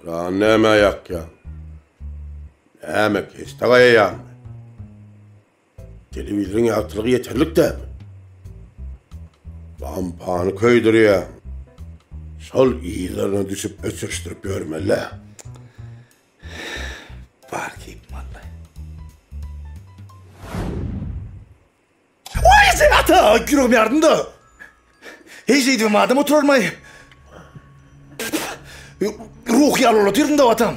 Çyrany nämä ýakýaň? Näme, keşde gaýaýaňmy? Telewizoryň ýagtylygy ýeterlik dälmi? Lampany köýdürýäň. Şol yzlaryna düşüp öçürişdirip ýörmeli-dä. Bar keýpim aldy. Oý, sen ata, ýüregim ýardym-da. Heý, şeýdibem adam oturarmaý. Ruh ýaly otyrdyň-da, atam.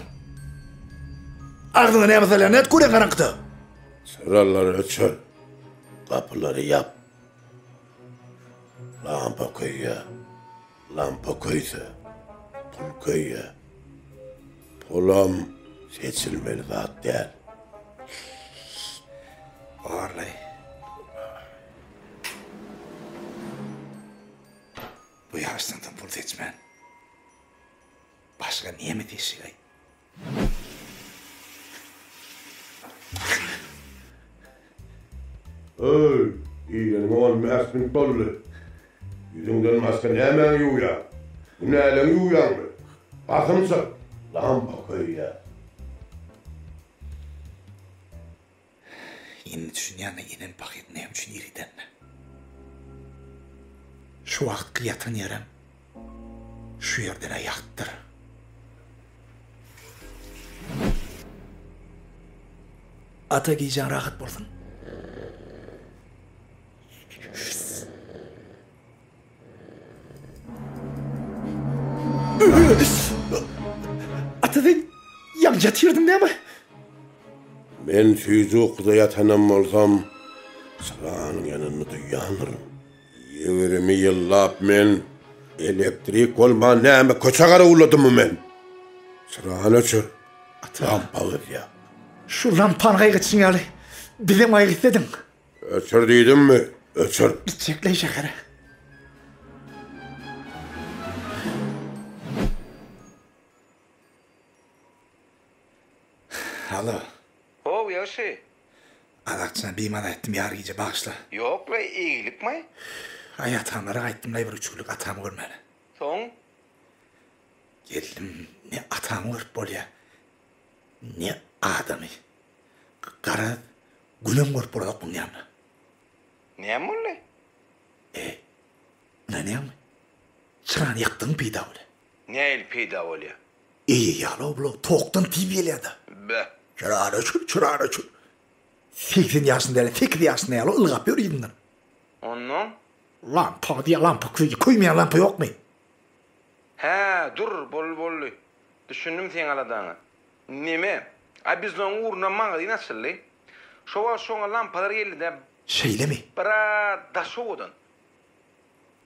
Agzyňa näme salýan, nädip görýäň garaňkyda? Çyralary öçür, gapylary ýap. Lampa köýýär. Lampa köýse, pul köýýär. Pulam seçilmeli zat däl. Barlaý. Bu ýaşdan soň pul seçmän, başga näme seçjek-aý? Öý, gireniňe 15 minut boldy. Ýüzüňden başga nämäňi ýuwýaň? Günäleňi ýuwýaňmy? Basym çyk, lampa köýýär. Indi düşünýän-de enem pahyr näme üçin ir gidenine. Şu wagtky ýatan ýerem şu ýerden-ä ýagtdyr. Ata gijäň rahat bolsun. Ata sen ýaňy ýatyrdyň näme? Men süýji ukuda ýatanam bolsam, çyranyň ýanynda duýýandyryn. 20 ýyllap men elektrik bolman näme köçe garawulladymmy men? Çyrany öçür. Ata. Lampa gyzýar. Şu lampany gaýgytşyň ýaly bizem gaýgytsediň. Öçür diýdimmi? Öçür. Gitjekleý şähere. Alo. How, ýagşy. Azatjan bimaza etdim ýar gije bagyşla. Ýok-la, eýgilikmi? Aý atamlara gaýtdym-laý bir üç günlük atamy görmäne. Soň? Geldim, ne atamy görüp bolýa, ne adamy. Garaz, günem görüp bolanok muň ýanynda. Näme boldy? E, ynanýaňmy? Çyrany ýakdygyň peýda bolýa. Nähili peýda bolýa? Eýe ýaly-ow bular, tokdan tiz gelýä-de. Beh. Çyrany öçür, çyrany öçür. 80 ýaşynda däl, 8 ýaşynda ýaly ylgap ýör yzyndan. Onnoň? Lampa diýýä, lampa köýdi. Köýmeýän lampa ýokmy? Hä, dur, boldy, boldy. Düşündim seň aladaňa. Neme, a biznoň ugrunda magazin açyldy. Şo wagt şoňa lampalar geldi-dä. Şeýlemi? Biraz daş owadan.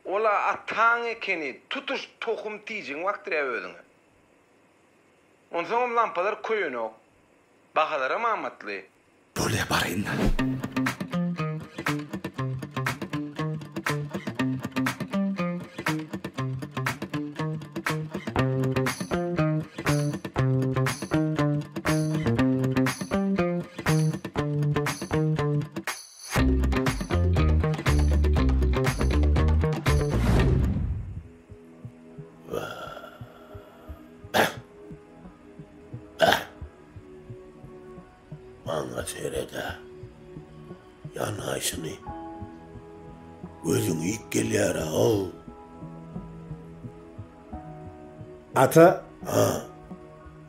Ol-a ataň ekeni, tutuş tohum tijiň bakdyrýar özüňe. Onsoňam lampalar köýenok. Bahalaram amatly. Bolýa baraýyn-da. Maňa sered-ä. Ýanaýşyny. Gözüň iýip gelýär-ä-ow. Ata. Ha.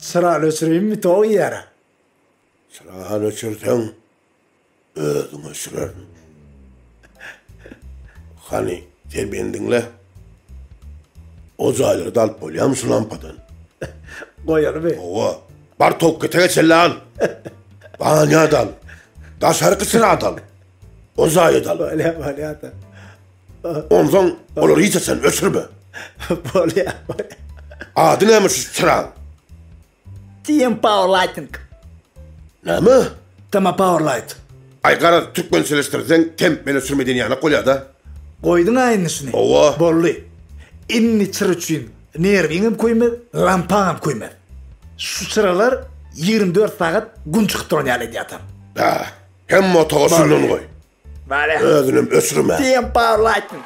Çyrany öçüreýinmi, tok iýýär-ä. Çyrany öçürseň, Özüň öçürerin. Hany, sen meni diňle. O jaýlary-da alyp bolýarmy şu lampadan? Goýalymy? Hawa. Bar towuk ketege çenli al. Banýa-da al. Daşarky çyra-da al. O jaýy-da al. Bolýar, bolýar-da. Onsoň olary hiç haçan öçürme. Bolýar, bolýar. Ady näme şu çyraň? TM Power Lighting. Näme? Tama Power Light. Aý garaz türkmençeleşdirseň temp meni öçürme diýen ýanak bolýada. Goýduň-a indi şuny. Hawa. Boldy. Indi çyra üçin nerwiňem köýmez, lampaňam köýmez. Şu çyralar 24 sagat gün çykyp duran ýaly edýär atam. Bäh. Hemme otaga şundan goý. Bale. Özünem öçürme. TM Power Lighting.